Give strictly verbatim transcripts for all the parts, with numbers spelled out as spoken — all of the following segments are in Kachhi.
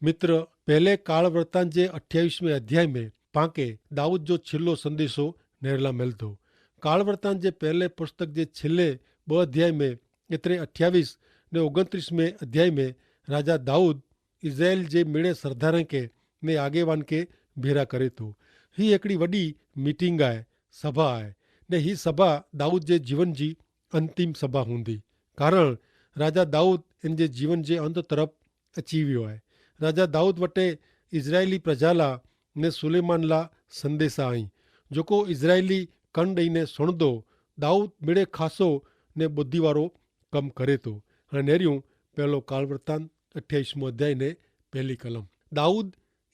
મિત્ર, પહેલે કાળવર્તાન જે અઠ્યાવિશ મેં અધ્યાય મેં પાંકે દાઉદ જો છેલ્લો સંદેશો નેરલા મેલતો. કાળવર્તાન જે પહેલે પુસ્તક જે છેલ્લે બહ અધ્યાય મેં એતરે અઠ્યાવિશ ને ઓગણત્રીસ મેં અધ્યાય મેં રાજા દાઉદ ઇઝરાયેલ જે મેળે સરધારે કે ને આગેવાન કે ભેરા કરે તો. હી એકડી વડી મીટિંગ આય, સભા આય. ને હી સભા દાઉદ જે જીવન જી અંતિમ સભા હુન્દી. કારણ રાજા દાઉદ એન જે જીવન જે અંત તરફ અચીવ્યો આય. રાજા દાઉદ વટે ઇઝરાયેલી પ્રજાલા ને સુલેમાનલા સંદેસા અહીં, જોકો ઇઝરાયેલી કન દઈને સુણદો. દાઉદ મેળે ખાસો ને બુદ્ધિવારો કમ કરે તો. અને નેર્યું પહેલો કાળવર્તાન અઠ્યાવિશ મોં અધ્યાય ને પહેલી કલમ. દાઉદ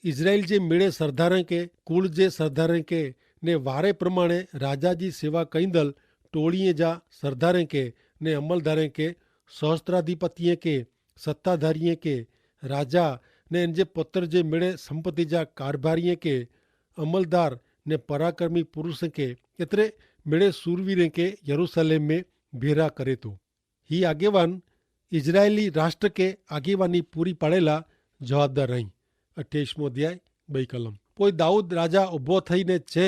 ઇઝરાયેલ જે મેળે સરધારે કે કુળ જે સરધારે કે ને વારે પ્રમાણે રાજા જી સેવા કૈંદલ ટોળીએ જા સરધારે કે ને અમલધારે કે સહસ્ત્રાધિપતિએ કે સત્તાધારીએ કે રાજા ને એન જે પત્ર જે મેળે સંપત્તિ જા કારભારીએ કે અમલદાર ને પરાક્રમી પુરુષે કે એતરે મેળે સૂરવીરે કે યરૂસલેમ મેં ભેરા કરે તો. હી આગેવાન ઇઝરાયેલી રાષ્ટ્ર કે આગેવાની પૂરી પાડેલા જવાબદાર રહી. અઠ્યાવિશ મોં અધ્યાય બઈ કલમ. પોય દાઉદ રાજા ઉભો થઈ ને ચે,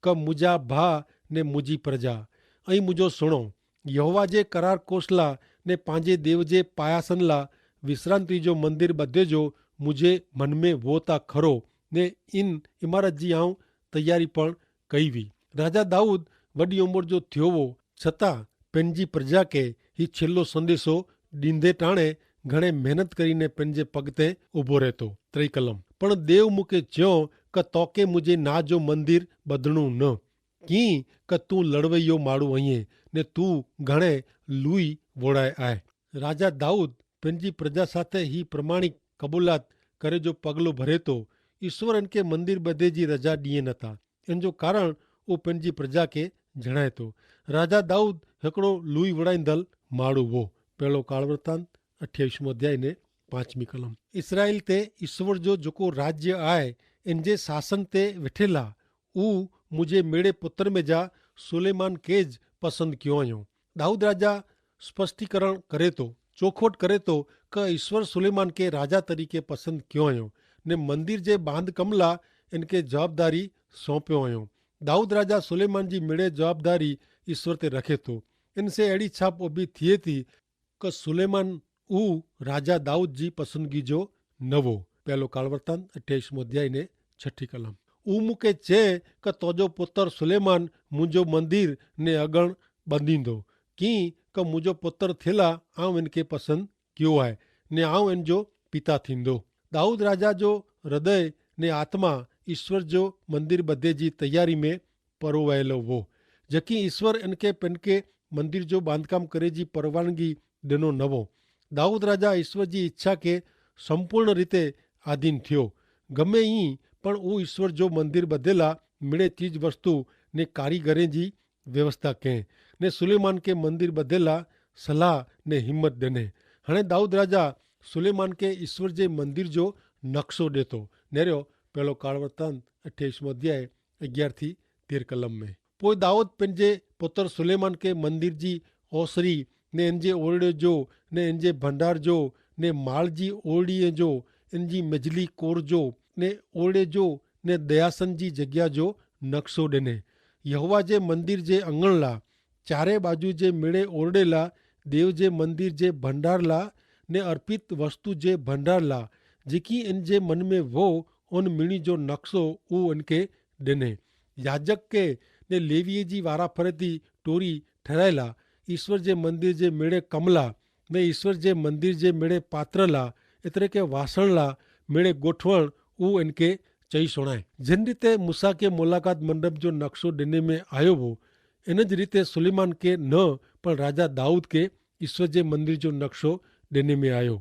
કે મુજા ભા ને મુજી પ્રજા, અહીં મુજો સુણો. યહોવા જે કરાર કોસલા ને પાંજે દેવ જે પાયાસનલા વિશ્રાંતિ જો મંદિર બધે જો મુજે મન મેં વોતા ખરો ને ઇન ઇમારત જી આઉં તૈયારી પણ કઈ વી. રાજા દાઉદ વડી ઉમર જો થ્યોવો છતાં પેનજી પ્રજા કે હી છેલ્લો સંદેશો દીંધે ટાણે ઘણે મહેનત કરીને પેનજે પગ તે ઉભો રહેતો. ત્રિકલમ. પણ દેવ મુકે ચ્યો, કે તોકે મુજે ના જો મંદિર બદણું ન કી, કે તું લડવૈયો માળું અહિયે ને તું ઘણે લુઈ વોડાય આય. રાજા દાઉદ પેનજી પ્રજા સાથે હી પ્રમાણિક કબૂલાત કરે જો પગલો ભરે તો ઈસ્વર એનકે મંદિર બધે જી રજા દિયે નતા. એન જો કારણ ઉપને જી પ્રજા કે જણાયતો. રાજા દાઉદ હેકડો લુઈ વડાઈંદલ માડૂ વો. પહેલો કાળવર્તાન અઠ્યાવિશ મોં અધ્યાય ને પાંચમી કલમ. ઇસરાયેલ તે ઇશ્વર જો જોકો રાજ્ય આય એન જે શાસન તે વેઠેલા ઉ મુઝે મેડે પુત્ર મેં જા સુલેમાન કે જ પસંદ ક્યો અયો. દાઉદ રાજા સ્પષ્ટીકરણ કરે તો ચોખોટ કરે તો કે ઇશ્વર સુલેમાન કે રાજા તરીકે પસંદ ક્યો અયો ને મંદિર જે બાંધ કમલા એન કે જવાબદારી સોંપ્યો અયો. દાઉદ રાજા સુલેમાન જી મેડે જવાબદારી ઇશ્વર તે રખે તો. એન સે એડી છાપ ઓભી થિયે થી કે સુલેમાન ઉ રાજા દાઉદ જી પસંદગી જો નવો. પહેલો કાળવર્તાન અઠ્યાવિશ મોં અધ્યાય ને છઠી કલમ. ઉ મુકે ચે કે તોજો પુતર સુલેમાન મુજો મંદિર ને અગણ બંધીંદો કી કે મુજો પુતર થેલા આવ એન કે પસંદ ક્યો આય ને આવ એન જો પિતા થીંદો. દાઉદ રાજા જો હૃદય ને આત્મા ઇશ્વર જો મંદિર બધે જી તૈયારી મેં પરોવાયેલો વો. જકી ઈસ્વર એનકે પેનકે મંદિર જો બાંધકામ કરે જી પરવાનગી દેનો નવો. દાઉદ રાજા ઈસ્વર જી ઇચ્છા કે સંપૂર્ણ રીતે આધીન થયો. ગમે ઈ પણ ઉં ઈસ્વર જો મંદિર બધેલા મિડે ચીજવસ્તુ ને કારીગરે જી વ્યવસ્થા કહેં ને સુલેમાન કે મંદિર બધેલા સલાહ ને હિંમત દેને. હણે દાઉદ રાજા સુલેમાન કે ઈસ્વર જે મંદિર જો નકશો દેતો. નેર્યો પહેલો કાળવર્તન અઠ્યાઈસ મોં અધ્યાય અગિયાર થી તેર કલમ મેં. પોય દાઉદ પેનજે પોતર સુલેમાન કે મંદિર જી ઓસરી ને એનજે ઓરડે જો ને એનજે ભંડાર જો ને માલ જી ઓરડી જો એનજી મેજલી કોર જો ને ઓરડે જો ને દયાસન જી જગ્યા જો નકશો દેને. યહોવા જે મંદિર જે અંગણ લા ચારે બાજુ જે મેળે ઓરડેલા દેવ જે મંદિર જે ભંડારલા ને અર્પિત વસ્તુ જે ભંડારલા જેકી એન જે મન મેં વો ઓન મિણી જો નકશો ઉ એનકે દેને. યાજક કે ને લેવીએ જી વારાફરેતી ટોરી ઠરાયેલા ઈસ્વર જે મંદિર જે મેળે કમલા ને ઈસ્વર જે મંદિર જે મેળે પાત્રલા એતરે કે વાસણલા મેળે ગોઠવણ ઉ એનકે ચહી સુણાય. જેન રીતે મૂસા કે મુલાકાત મંડપ જો નકશો દેને મેં આયો વો એન જ રીતે સુલેમાન કે ન પણ રાજા દાઉદ કે ઈસ્વર જે મંદિર જો નકશો દેને મેં આયો.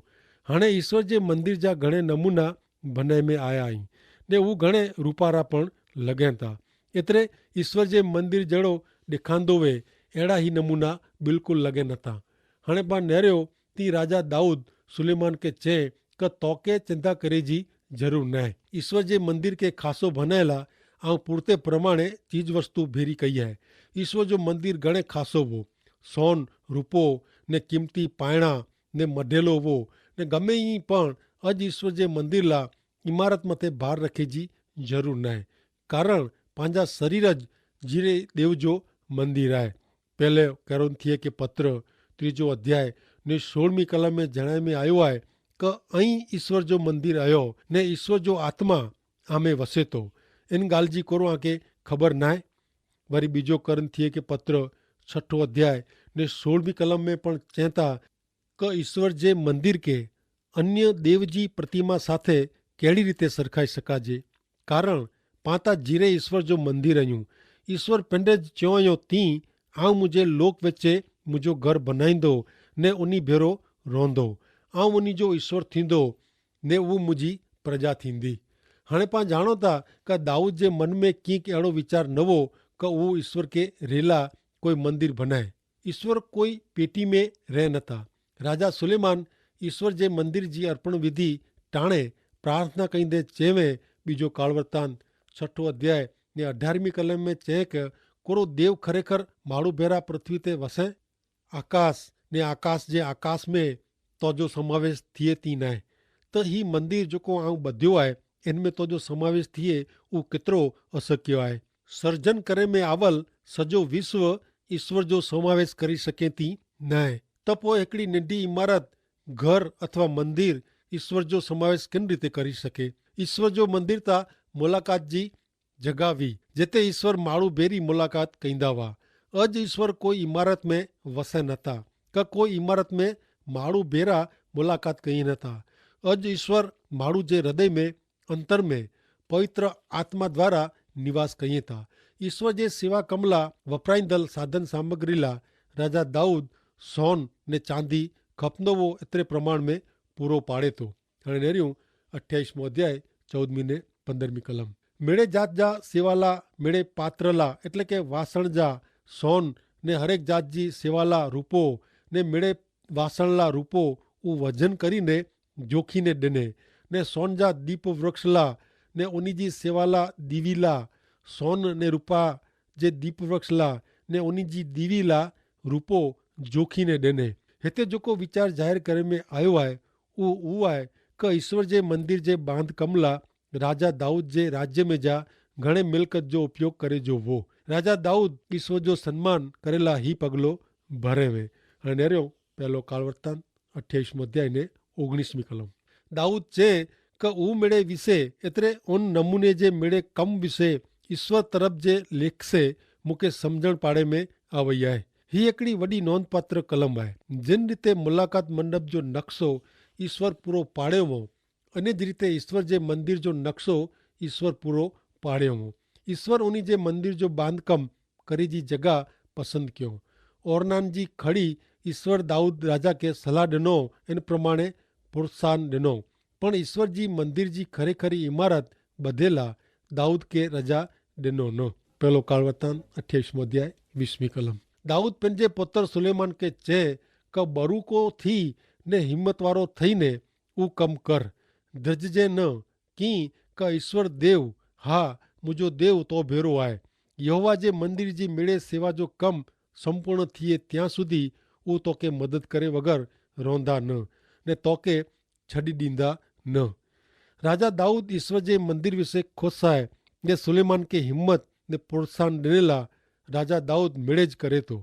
હણે ઈસ્વર જે મંદિર જા ઘણે નમૂના ભનાઈ મેં આયા હૈં ને ઉં ઘણે રૂપારા પણ લગે તા. એતરે ઈસ્વર જે મંદિર જેડો દેખાંદો વે એડા હી નમૂના બિલકુલ લગે નતા. હણે પા નેર્યો તી રાજા દાઉદ સુલેમાન કે ચે કે તોકે ચિંતા કરે જી જરૂર નાય. ઈસ્વર જે મંદિર કે ખાસો ભનાયેલા આઉં પૂરતે પ્રમાણે ચીજવસ્તુ ભેરી કઈ હૈ. ઈસ્વર જો મંદિર ઘણે ખાસો વો સોન રૂપો ને કિંમતી પાયણા ને મધેલો વો ને ગમે ઈ પણ અજ ઈસ્વર જે મંદિર લા ઇમારત મતે ભાર રખે જી જરૂર નાય. કારણ પાંજા શરીર જ જીરે દેવ જો મંદિર આય. પહેલે કોરિંથીય કે પત્ર ત્રીજો અધ્યાય ને સોળમી કલમ મેં જણાય મેં આયો આય, કે અહીં ઈસ્વર જો મંદિર આયો ને ઈસ્વર જો આત્મા આમે વસે તો. એન ગાલજી કોરો આંકે ખબર નાય. વરી બીજો કોરિંથીય કે પત્ર છઠો અધ્યાય ને સોળમી કલમ મેં પણ ચેંતા કે ઈસ્વર જે મંદિર કે અન્ય દેવ જી પ્રતિમા સાથે કેડી રીતે સરખાઈ શકાજે? કારણ પાંતા જીરે ઈસ્વર જો મંદિર અયું. ઈસ્વર પેંડે જ ચ્યોંયો તી, આઉં મુઝે લોક વચ્ચે મુઝો ઘર ભનાઈંદો ને ઉની ભેરો રોંધો. આઉં ઉની જો ઈસ્વર થીંદો ને ઉં મુઝી પ્રજા થીંદી. હણે પાં જાણો તા કે દાઉદ જે મન મેં કિંક એડો વિચાર નવો કે ઉં ઈસ્વર કે રેલા કોઈ મંદિર ભનાય. ઈસ્વર કોઈ પેટી મેં રહ નતા. રાજા સુલેમાન ઈસ્વર જે મંદિર જી અર્પણ વિધિ ટાણે પ્રાર્થના કઈંદે ચેવે. બીજો કાળવર્તાન છઠો અધ્યાય ને અઢારમી કલમ મેં ચેંક, કોરો દેવ ખરેખર માડૂ ભેરા પૃથ્વી તે વસે? આકાશ ને આકાશ જે આકાશ મેં તો જો સમાવેશ થિયે તી નાય. તો હી મંદિર જોકો આઉં બધ્યો આય એન મેં તો જો સમાવેશ થિયે ઉં કિતરો અસક્યો આય? સર્જન કરે મેં આવલ સજો વિશ્વ ઈસ્વર જો સમાવેશ કરી શકે તી નાય. તો પોય હિકડી નેંડી ઇમારત, ઘર અથવા મંદિર ઈસ્વર જો સમાવેશ કેન રીતે કરી શકે? ઈસ્વર જો મંદિર તા મુલાકાત જી જગાવી જેતે ઈસ્વર માળુ ભેરી મુલાકાત કૈંદા વા. અજ ઈસ્વર કોઈ ઇમારત મેં વસે નતા, કા કોઈ ઇમારત મેં માળુ ભેરા મુલાકાત કઈ નતા. અજ ઈસ્વર માળુ જે હૃદય મેં અંતર મેં પવિત્ર આત્મા દ્વારા નિવાસ કઈ તા. ઈસ્વર જે સેવા કમલા વપરાઈંદલ સાધન સામગ્રીલા રાજા દાઉદ સોન ને ચાંદી ખપનોવો એતરે પ્રમાણ મેં પૂરો પાડે તો. અને નેર્યું અઠ્યાઈસમો અધ્યાય ચૌદમી ને પંદરમી કલમ. મેળે જાત જા સેવાલા મેળે પાત્રલા એટલે કે વાસણ જા સોન ને હરેક જાત જી સેવાલા રૂપો ને મેળે વાસણલા રૂપો ઉં વજન કરીને જોખીને ડેને. ને સોન જા દીપ વૃક્ષલા ને ઓની જી સેવાલા દીવીલા સોન ને રૂપા જે દીપ વૃક્ષલા ને ઓની જી દીવીલા રૂપો જોખીને ડેને. હેતે જોકો વિચાર જાહેર કરે મેં આયો આય ઉ ઉ આય કે ઈસ્વર જે મંદિર જે બાંધ કમલા રાજા દાઉદ જે રાજ્ય મેં જા ઘણે મિલકત જો ઉપયોગ કરે જો વો. રાજા દાઉદ ઈસ્વર જો સન્માન કરેલા હી પગલો ભરે વે. અને નેર્યો પહેલો કાળવર્તાન અઠ્યાઈસમો અધ્યાય ને ઓગણીસમી કલમ. દાઉદ ચે કે ઉ મેળે વિશે એતરે ઉન નમૂને જે મેળે કમ વિશે ઈસ્વર તરફ જે લેખસે મુકે સમઝણ પાડે મેં આવય આય. હી એકડી વડી નોંધપાત્ર કલમ આય. જેન રીતે મુલાકાત મંડપ જો નકશો ઈસ્વર પૂરો પાડ્યો વો, અને જ રીતે ઈસ્વર જે મંદિર જો નકશો ઈસ્વર પૂરો પાડ્યો વો. ઈસ્વર ઉની જે મંદિર જો બાંધકમ કરી જી જગા પસંદ ક્યો. ઓરનાન જી ખડી ઈસ્વર દાઉદ રાજા કે સલાહ ડેનો એન પ્રમાણે પ્રોત્સાહન ડેનો. પણ ઈસ્વર જી મંદિર જી ખરેખરી ઇમારત બધેલા દાઉદ કે રજા ડેનો ન. પહેલો કાળવર્તાન અઠ્યાઈસમો અધ્યાય વીસમી કલમ. દાઉદ પેનજે પોતર સુલેમાન કે ચે કે બરૂકો થી ને હિંમતવારો થઈ ને ઉ કમ કર. ધ્રજજે ન કિંક ઈસ્વર દેવ, હા મુજો દેવ તો ભેરો આય. યહોવા જે મંદિર જી મેળે સેવા જો કમ સંપૂર્ણ થિયે ત્યાં સુધી ઉ તોકે મદદ કરે વગર રોંધા ન ને તોકે છડી દીંદા ન. રાજા દાઉદ ઈસ્વર જે મંદિર વિશે ખુશ આય ને સુલેમાન કે હિંમત ને પ્રોત્સાહન દેનેલા રાજા દાઉદ મેળે જ કરે તો.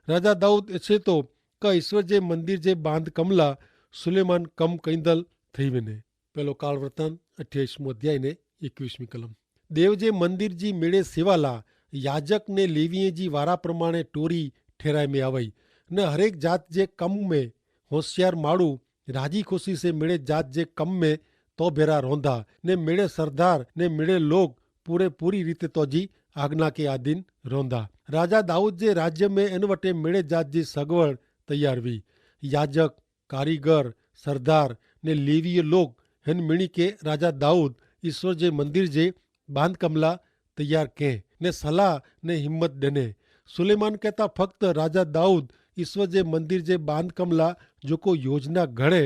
રાજા દાઉદ એસે તો કે ઈસ્વર જે મંદિર જે બાંધ કમલા સુલેમાન કમ કૈંદલ થઈ વેને. પહેલો કાળવર્તન અઠ્યાઈસમો અધ્યાય ને એકવીસમી કલમ. દેવ જે મંદિર જી મેળે સેવાલા યાજક ને લેવીએ જી વારા પ્રમાણે ટોરી ઠેરાઈ મેં આવઈ ને હરેક જાત જે કમ મેં હોશિયાર માળુ રાજી ખુશી સે મેળે જાત જે કમ મેં તો ભેરા રોંધા ને મેળે સરદાર ને મેળે લોગ પૂરે પૂરી રીતે તોજી આજ્ઞા કે આધીન રોંધા. રાજા દાઉદ જે રાજ્ય મેં એન વટે મેળે જાત જી સગવડ તૈયાર વી. યાજક, કારીગર, સરદાર ને લેવીય લોગ હેન મિણી કે રાજા દાઉદ ઈસ્વર જે મંદિર જે બાંધકમલા તૈયાર કહેં ને સલાહ ને હિંમત દેને. સુલેમાન કહેતા ફક્ત રાજા દાઉદ ઈસ્વર જે મંદિર જે બાંધકમલા જોકો યોજના ઘડે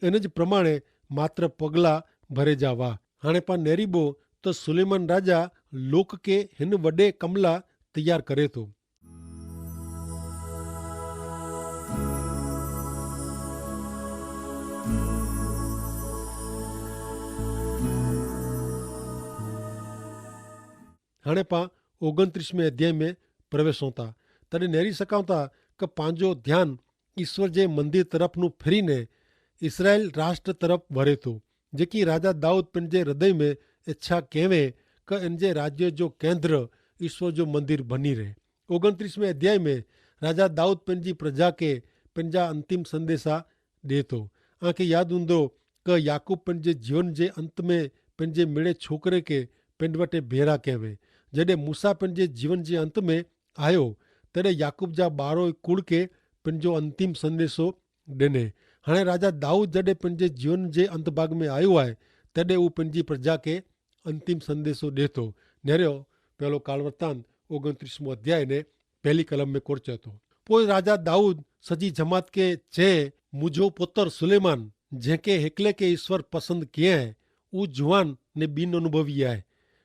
એન જ પ્રમાણે માત્ર પગલા ભરે જા વાહ. હાણે પા નેરીબો તો સુલેમાન રાજા લોક કે હેન વડે કમલા તૈયાર કરે તો. હણે પાં ઓગણત્રીસમે અધ્યાય મેં પ્રવેશોતા, તદે નેરી સકાવતા કે પાંજો ધ્યાન ઈસ્વર જે મંદિર તરફનું ફેરી ને ઇસરાયેલ રાષ્ટ્ર તરફ વરે તો, જેકી રાજા દાઉદ પન જે હૃદય મેં ઇચ્છા કહેવે કે એન જે રાજ્ય જો કેન્દ્ર ઈસ્વર જો મંદિર ભની રહે. ઓગણત્રીસમે અધ્યાય મેં રાજા દાઉદ પન જી પ્રજા કે પન જા અંતિમ સંદેસા દેતો. આંખે યાદ ઉંદો કે યાકૂબ પન જે જીવન જે અંત મેં પન જે મેળે છોકરે કે પન વટે ભેરા કહેવે. જડે મૂસા પન જે જીવન જે અંત મેં આયો, તેડે યાકૂબ જા બારો કુળ કે પન જો અંતિમ સંદેસો દેને. હણે રાજા દાઉદ જડે પન જે જીવન જે અંત ભાગ મેં આયો આય, તેડે ઉપન જી પ્રજા કે અંતિમ સંદેસો દેતો. નેર્યો પહેલો કાળવર્તાન ઓગણત્રીસમો અધ્યાય ને પહેલી કલમ મેં કોરચે તો. પોય રાજા દાઉદ સજી જમાત કે ચે, મુજો પોતર સુલેમાન જેંકે હેકલે કે ઈસ્વર પસંદ કિયા હૈ, ઉજવાન ને બિનોનભવી આય,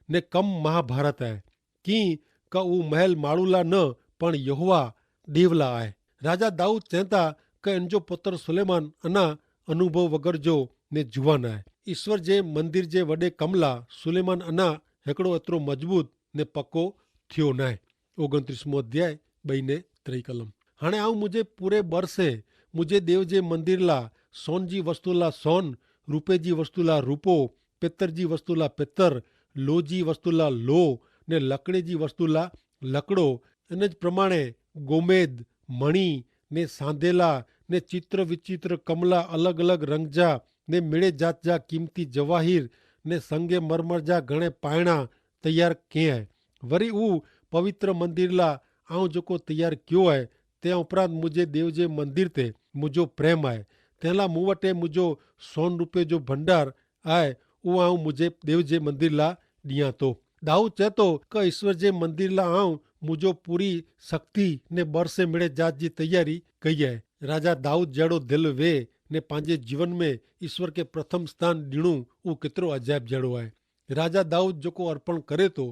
ને કમ મહાભારત આય. કિંક ઉ મહેલ માળુલા ન પણ યહોવા દેવલા આય. રાજા દાઉદ ચેંતા કે એનજો પોતર સુલેમાન અના અનુભવ વગર જો ને જુવાન આય. ઈસ્વર જે મંદિર જે વડે કમલા સુલેમાન અના હેકડો એતરો મજબૂત ને પકો થ્યો નાય. ઓગણત્રીસમો અધ્યાય બઈ ને ત્રય કલમ. હણે આઉં મુઝે પૂરે બરસે મુઝે દેવ જે મંદિરલા સોન જી વસ્તુલા સોન, રૂપે જી વસ્તુલા રૂપો, પેતર જી વસ્તુલા પેતર, લો જી વસ્તુલા લો, ને લકડે જી વસ્તુલા લકડો. અને જ પ્રમાણે ગોમેદ, મણી, ને સાંધેલા, ને ચિત્ર વિચિત્ર કમલા અલગ અલગ રંગ જા, ને મેળે જાત જા કિંમતી જવાહિર, ને સંગે મરમર જા ઘણે પાયણા તૈયાર કે હૈ. વરી ઉં પવિત્ર મંદિરલા આઉં જોકો તૈયાર ક્યો હૈ, તે ઉપરાંત મુઝે દેવ જે મંદિર તે મુઝો પ્રેમ હૈ. તેલા મુવટે મુઝો સોન રૂપે જો ભંડાર આય, ઉં આઉં મુઝે દેવ જે મંદિરલા દિયા તો. દાઉદ ચેતો કે ઈસ્વર જે મંદિરલા આઉં મુઝો પૂરી સક્તિ ને બરસે મેળે જાત જી તૈયારી કઈ હૈ. રાજા દાઉદ જેડો દિલ વે ને પાંજે જીવન મેં ઈસ્વર કે પ્રથમ સ્થાન દિણું ઉં કેતરો અજાયબ જેડો આય. રાજા દાઉદ જોકો અર્પણ કરે તો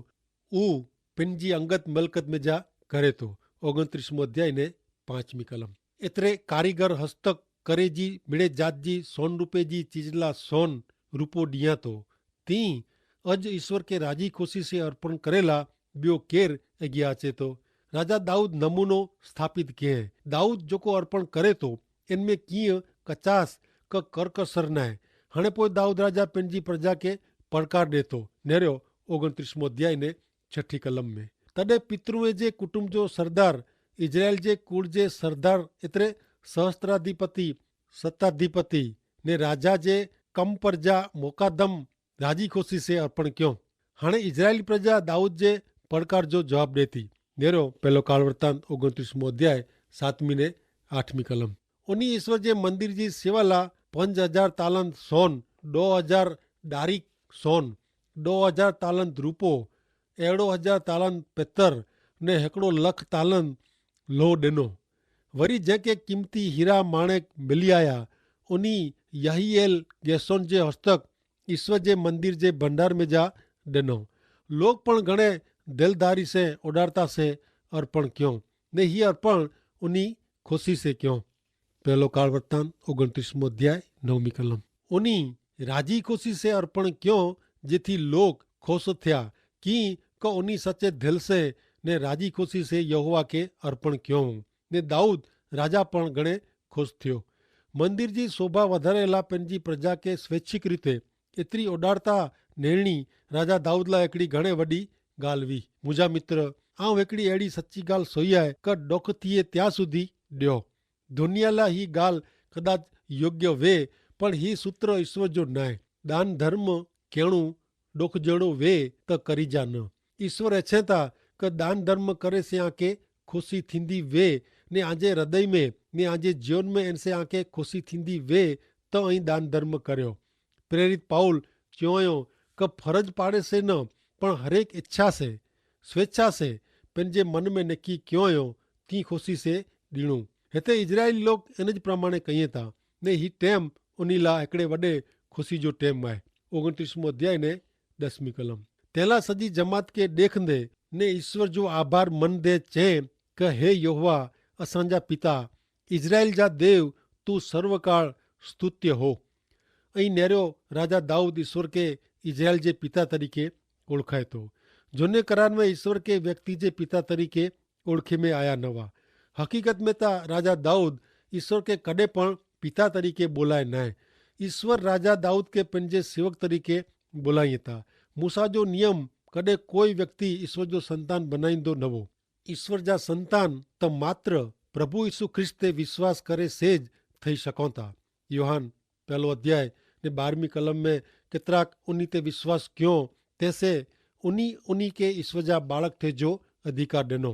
ઉહ પેનજી અંગત મલકત મેં જા કરે તો. ઓગણત્રીસમો અધ્યાય ને પાંચમી કલમ. એતરે કારીગર હસ્તક કરે જી મિડે જાત જી સોન રૂપે જી ચીજલા સોન રૂપો ડિયા તો તી અજ ઈસ્વર કે રાજી ખુશી સે અર્પણ કરેલા બ્યો કેર અગિયા છે તો. રાજા દાઉદ નમૂનો સ્થાપિત કહેં. દાઉદ જોકો અર્પણ કરે તો એન મેં કિયા કચાસ ક કરકસર નાય. હણે પોય દાઉદ રાજા પેનજી પ્રજા કે પડકાર દેતો. નેર્યો ઓગણત્રીસમો અધ્યાય ને છઠી કલમ મેં. તદે પિતૃએ જે કુટુંબ જો સરદાર ઇઝરાયેલ જે કુળ જે સરદાર એતરે સહસ્ત્રાધિપતિ સત્તાધિપતિ ને રાજા જે કમ પર જા મોકાદમ રાજી ખુશી સે અર્પણ ક્યો. હણે ઇઝરાયેલ પ્રજા દાઉદ જે પડકાર જો જવાબ દેતી. નેરો પહેલો કાળવર્તાન ઓગણત્રીસમો અધ્યાય સાતમી ને આઠમી કલમ. ઉની ઈસ્વર જે મંદિર જી સેવાલા પંજ હજાર તાલંત સોન, દો હજાર ડારિક સોન, દો હજાર તાલંત રૂપો, એડો હજાર તાલંત પેતર, ને હેકડો લખ તાલંત લોહ દેનો. વરી જેંકે કિંમતી હીરા માણેક મિલિયાયા ઉની યહિયેલ ગેસોન જે હસ્તક ઈસ્વર જે મંદિર જે ભંડાર મેં જા દેનો. લોક પણ ઘણે દેલદારી સે ઓડારતા સે અર્પણ ક્યો, ને હી અર્પણ ઉની ખુશી સે ક્યો. પહેલો કાળવર્તાન ઓગણત્રીસમો અધ્યાય નવમી કલમ. ઉની રાજી ખુશી સે અર્પણ ક્યો, જેથી લોક ખુશ થ્યા કિંક ઉની સચે ધેલ સે ને રાજી ખુશી સે યહોવા કે અર્પણ ક્યો. ને દાઉદ રાજા પણ ઘણે ખુશ થ્યો. મંદિર જી શોભા વધારેલા પેનજી પ્રજા કે સ્વૈચ્છિક રીતે એતરી ઓડારતા નેરણી રાજા દાઉદલા એકડી ઘણે વડી ગાલ વી. મુજા મિત્ર, આઉં એકડી એડી સચ્ચી ગાલ સોઈ આય કે ડોખ થિયે ત્યાં સુધી ડ્યો. ધોનિયાલા હી ગાલ કદાચ યોગ્ય વે, પણ હી સૂત્ર ઈસ્વર જો નાય. દાન ધર્મ કેણું ડોખજેડો વે તો કરી જા ન. ઈસ્વર એછેતા કે દાન ધર્મ કરે સે આંકે ખુશી થીંદી વે, ને આજે હૃદય મેં ને આજે જીવન મેં એનસે આંકે ખુશી થીંદી વે, તો અહીં દાન ધર્મ કર્યો. પ્રેરિત પાઉલ ક્યોંયો કે ફરજ પાડે સે ન, પણ હરેક ઇચ્છા સે, સ્વેચ્છા સે પેનજે મન મેં નેકી ક્યોંયો તી ખુશી સે દીણું. હેતા ઇઝરાયેલી લોક એન જ પ્રમાણે કહિયે તા, ને હી ટેમ ઉની લા એકડે વડે ખુશી જો ટેમ આય. ઓગણત્રીસમો અધ્યાય ને દસમી કલમ. તેલા સજી જમાત કે દેખંદે ને ઈસ્વર જો આભાર મન દે ચે, કે હે યહોવા, અસાંજા પિતા, ઇઝરાયેલ જા દેવ, તું સર્વકાળ સ્તુત્ય હો. અહીં નેરો રાજા દાઉદ ઈસ્વર કે ઇઝરાયેલ જે પિતા તરીકે ઓળખાય તો. જોને કરાર મેં ઈસ્વર કે વ્યક્તિ જે પિતા તરીકે ઓળખે મેં આયા નવા. હકીકત મેં તા રાજા દાઉદ ઈસ્વર કે કદે પણ પિતા તરીકે બોલાય નાય. ઈસ્વર રાજા દાઉદ કે પન જે સેવક તરીકે બોલાઈ તા. મૂસા જો નિયમ કદે કોઈ વ્યક્તિ ઈસ્વર જો સંતાન બનાઈંદો નવો. ઈસ્વર જા સંતાન તો માત્ર પ્રભુ ઈસુ ખ્રિસ્ત તે વિશ્વાસ કરે સે જ થઈ શકોતા. યોહાન પહેલો અધ્યાય ને બારમી કલમ મેં કેતરાક ઉની તે વિશ્વાસ ક્યો તેસે ઉની ઉની કે ઈસ્વર જા બાળક થે જો અધિકાર દેનો.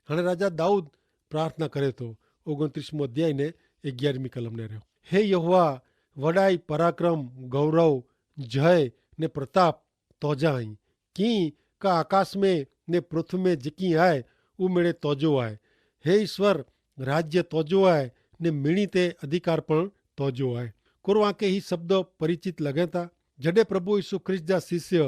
હણે રાજા દાઉદ પ્રાર્થના કરે તો. ઓગણત્રીસમો અધ્યાય ને અગિયારમી કલમ ને રહ્યો. હે યહોવા, વડાઈ પરાક્રમ, ગૌરવ, જય ને પ્રતાપ તોજા હૈં. કિંક આકાશ મેં ને પૃથ્વી મેં જેકી આય ઉમેડે તોજો આય. હે ઈસ્વર, રાજ્ય તોજો આય ને મિણી તે અધિકાર પણ તોજો આય. કોરો આંકે હી શબ્દો પરિચિત લગેતા? જડે પ્રભુ ઈસુ ખ્રિસ્ત જા શિષ્ય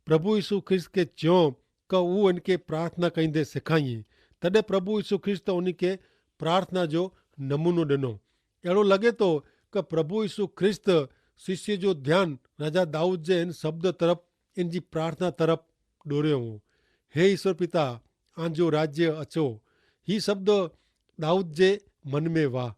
પ્રભુ ઈસુ ખ્રિસ્ત કે ચ્યો કે ઉહ એનકે પ્રાર્થના કઈંદે સિખાઈ, તદે પ્રભુ ઈસુ ખ્રિસ્ત ઉની કે પ્રાર્થના જો નમૂનો ડેનો. એડો લગે તો કે પ્રભુ ઈસુ ખ્રિસ્ત શિષ્ય જો ધ્યાન રાજા દાઉદ જે એન શબ્દ તરફ એન જી પ્રાર્થના તરફ ડોર્યો હો. હે ઈસ્વર પિતા, આંજો રાજ્ય અચો. હી શબ્દ દાઉદ જે મન મેં વાહ.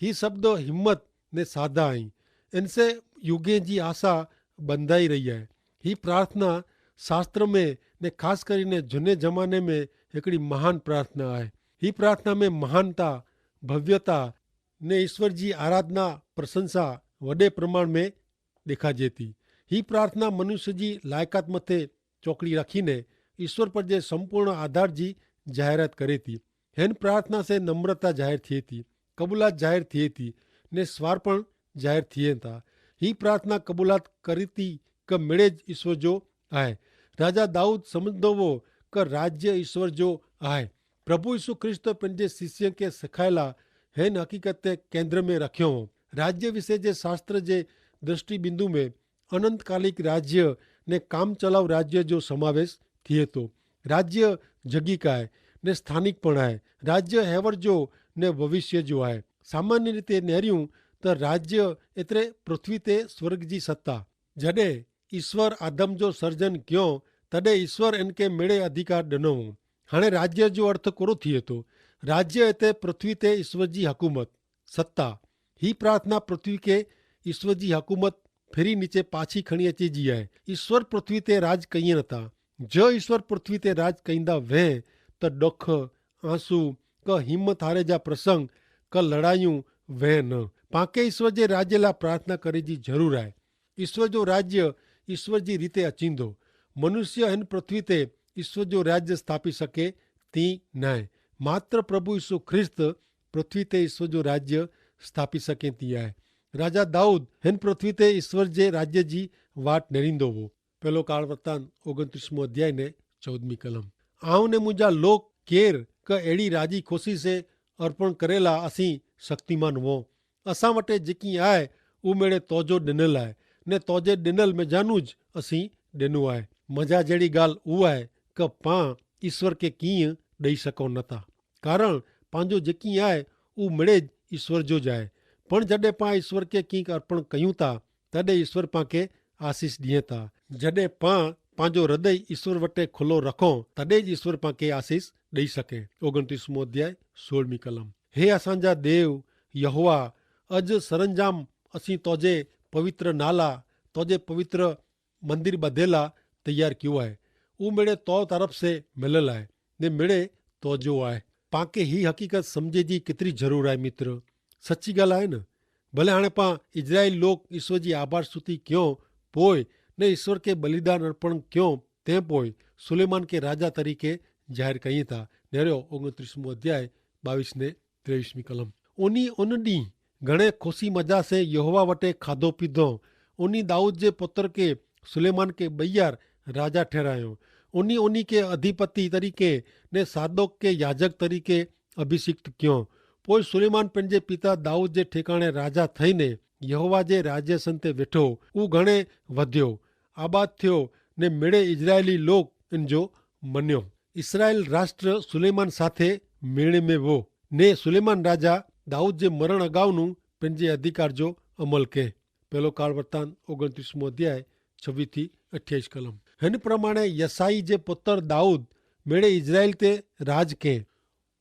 હી શબ્દ હિંમત ને સાધા હૈં. એનસે યુગે જી આશા બંધાઈ રહી હૈ. હી પ્રાર્થના શાસ્ત્ર મેં ને ખાસ કરીને જુને જમાને મેં હિકડી મહાન પ્રાર્થના હૈ. હી પ્રાર્થના મેં મહાનતા, ભવ્યતા ને ઈસ્વર જી આરાધના પ્રશંસા વડે પ્રમાણ મેં દેખાજે તી. હી પ્રાર્થના મનુષ્ય જી લાયકાત મતે ચોકડી રાખીને ઈસ્વર પર જે સંપૂર્ણ આધાર જી જાહેરાત કરે તી. હેન પ્રાર્થના સે નમ્રતા જાહેર થિયે તી, કબૂલાત જાહેર થિયે તી, ને સ્વાર્પણ જાહેર થિયે તા. હી પ્રાર્થના કબૂલાત કરી તી કે મેળે જ ઈસ્વર જો આય. રાજા દાઉદ સમઝદો વો કે રાજ્ય ઈસ્વર જો આય. પ્રભુ ઈસુ ખ્રિસ્ત પન જે શિષ્ય કે સખાયેલા હેન હકીકત તે કેન્દ્ર મેં રખ્યો હો. રાજ્ય વિશે જે શાસ્ત્ર જે દ્રષ્ટિબિંદુ મેં અનંતકાલિક રાજ્ય ને કામચલાઉ રાજ્ય જો સમાવેશ થિયે તો. રાજ્ય જગી કાય ને સ્થાનિક પણ આય. રાજ્ય હેવર જો ને ભવિષ્ય જો આય. સામાન્ય રીતે નેર્યું તો રાજ્ય એતરે પૃથ્વી તે સ્વર્ગ જી સત્તા. જડે ઈસ્વર આદમ જો સર્જન ક્યો તદે ઈસ્વર એનકે મેળે અધિકાર ડનો હો. હાણે રાજ્ય જો અર્થ કોરો થિયે તો? રાજ્ય એતે પૃથ્વી તે ઈસ્વર જી હકુમત, સત્તા. હી પ્રાર્થના પૃથ્વી કે ઈસ્વર જી હકુમત ફેરી નીચે પાછી ખણી અચે જી આય. ઈસ્વર પૃથ્વી તે રાજ કહિયે નતા. જો ઈસ્વર પૃથ્વી તે રાજ કહિંદા વહેં તો ડોખ, આંસુ, ક હિંમત હારે જા પ્રસંગ, ક લડાયું વહેં ન. પાંકે ઈસ્વર જે રાજ્ય લા પ્રાર્થના કરે જી જરૂર આય. ઈસ્વર જો રાજ્ય ઈસ્વર જી રીતે અચીંદો. મનુષ્ય હેન પૃથ્વી તે ઈસ્વર જો રાજ્ય સ્થાપી શકે તી નાય. માત્ર પ્રભુ ઈસુ ખ્રિસ્ત પૃથ્વી તે ઈસ્વર જો રાજ્ય સ્થાપી શકે તી આય. રાજા દાઉદ હેન પૃથ્વી તે ઈસ્વર જે રાજ્ય જી વાટ નેરીંદો વો. પહેલો કાળવર્તાન ઓગણત્રીસમો અધ્યાય ને ચૌદમી કલમ. આવ ને મુજા લોક કેર કે એડી રાજી ખુશી સે અર્પણ કરેલા અસી શક્તિમાન વો. અસા વટે જેકી આય ઉમેડે તોજો ડેનલ આય, ને તોજે ડેનલ મેજાનું જ અસી ડેનું આય. મજા જેડી ગાલ ઉ આય કે પાં ઈસ્વર કે કિંય ડઈ શકો નતા. કારણ પાંજો જેકી આય ઉમેડે જ ઈસ્વર જો જાય. પણ જડે પાં ઈસ્વર કે કિંક અર્પણ કહ્યું તા તદે ઈસ્વર પાંકે આશીસ દિયે તા. જડે પાં પાંજો હૃદય ઈસ્વર વટે ખુલ્લો રખો તદે જ ઈસ્વર પાંકે આશીસ દઈ શકે. ઓગણત્રીસમો અધ્યાય સોળમી કલમ. હે અસાંજા દેવ યહોવા, અજ સરંજામ અસી તોજે પવિત્ર નાલા, તોજે પવિત્ર મંદિર બધેલા તૈયાર ક્યુ આય. ઉમેડે તો તરફ સે મિલલ આય, ને મેડે તોજો આય. પાંકે હી હકીકત સમઝે જી કેતરી જરૂર આય મિત્ર? સચ્ચી ગાલ આય ન? ભલે હાણે પાં ઇઝરાયેલ લોક ઈસ્વર જી આભાર સ્તુતિ ક્યો પોય ને ઈસ્વર કે બલિદાન અર્પણ ક્યો તે પોય સુલેમાન કે રાજા તરીકે જાહેર કહીં થા. નેરો ઓગણત્રીસમો અધ્યાય બાવીસ ને ત્રેવીસમી કલમ. ઉની ઉન દી ઘણે ખુશી મજા સે યહોવા વટે ખાધો પીધો. ઉની દાઉદ જે પુત્ર કે સુલેમાન કે બૈયાર રાજા ઠેરાયો. ઉની ઉની કે અધિપતિ તરીકે ને સાદોક કે યાજક તરીકે અભિષિક્ત ક્યો. પોય સુલેમાન પેનજે પિતા દાઉદ જે ઠેકાણે રાજા થઈને યહોવા જે રાજ્ય સંતે વેઠો. ઉં ઘણે વધ્યો, આબાદ થ્યો, ને મેળે ઇઝરાયેલી લોક એનજો મન્યો. ઇસરાયેલ રાષ્ટ્ર સુલેમાન સાથે મેળે મેં વો. ને સુલેમાન રાજા દાઉદ જે મરણ અગાઉનું પેનજે અધિકાર જો અમલ કહેં. પહેલો કાળવર્તાન ઓગણત્રીસમો અધ્યાય છવ્વીસ થી અઠ્યાવીસ કલમ. હેન પ્રમાણે યસાઈ જે પુતર દાઉદ મેળે ઇઝરાઇલ તે રાજ કેહ.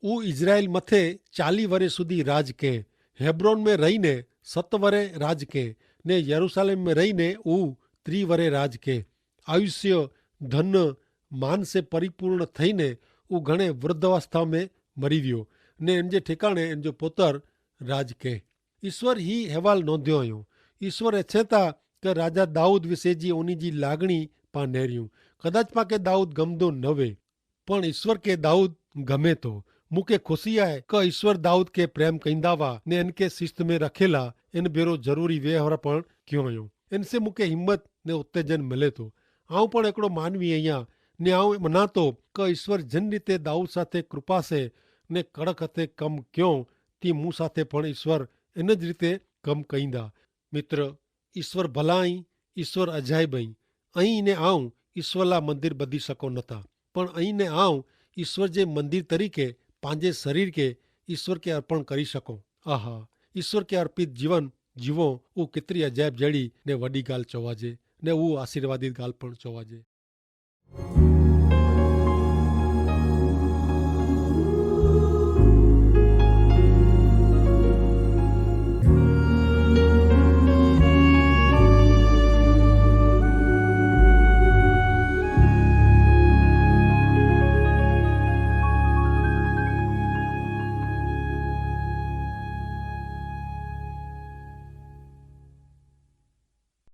ઉ ઇઝરાઇલ મતે ચાલી વરે સુધી રાજ કેહ. હેબ્રોન મેં રહી ને સત વરે રાજ કેહ, ને યરુસાલેમ મેં રહી ને ઉ ત્રી વરે રાજ કેહ. આયુષ્ય ધન માન સે પરિપૂર્ણ થઈ ને ઉ ઘણે વૃદ્ધવસ્થા મેં મરી વ્યો, ને એન જે ઠેકાણે એન જો પુતર રાજ કેહ. ઇશ્વર હી હેવાલ નોંધ્યો અયો. ઇશ્વર એછેતા કે રાજા દાઉદ વિશે જી ઓની જી લાગણી પા નેર્યું. કદાચ પા કે દાઉદ ગમદો નવે, પણ ઇશ્વર કે દાઉદ ગમે તો. મુકે ખુશી આય કે ઇશ્વર દાઉદ કે પ્રેમ કૈંદા વા ને એન કે શિસ્ત મેં રખેલા. એન ભેરો જરૂરી વ્યવહાર પણ ક્યો અયો. એન સે મુકે હિંમત ને ઉત્તેજન મલે તો. આઉં પણ એકડો માનવી અહિયા, ને આઉં મનાતો કે ઇશ્વર જેન રીતે દાઉદ સાથે કૃપા સે ને કડક હતે કમ ક્યો, તી મુસાથે પણ ઇશ્વર એન જ રીતે કમ કૈંદા. મિત્ર, ઇશ્વર ભલાઈ, ઇશ્વર અજાયબઈ. અહીં ને આઉં ઇશ્વર લા મંદિર બધી શકો નતા, પણ અહીં ને આઉં ઇશ્વર જે મંદિર તરીકે પાંજે શરીર કે ઇશ્વર કે અર્પણ કરી શકો. આહા, ઇશ્વર કે અર્પિત જીવન જીવો. ઉં કિતરી અજાયબ જેડી ને વડી ગાલ ચોવાજે, ને ઉં આશીર્વાદિત ગાલ પણ ચોવાજે.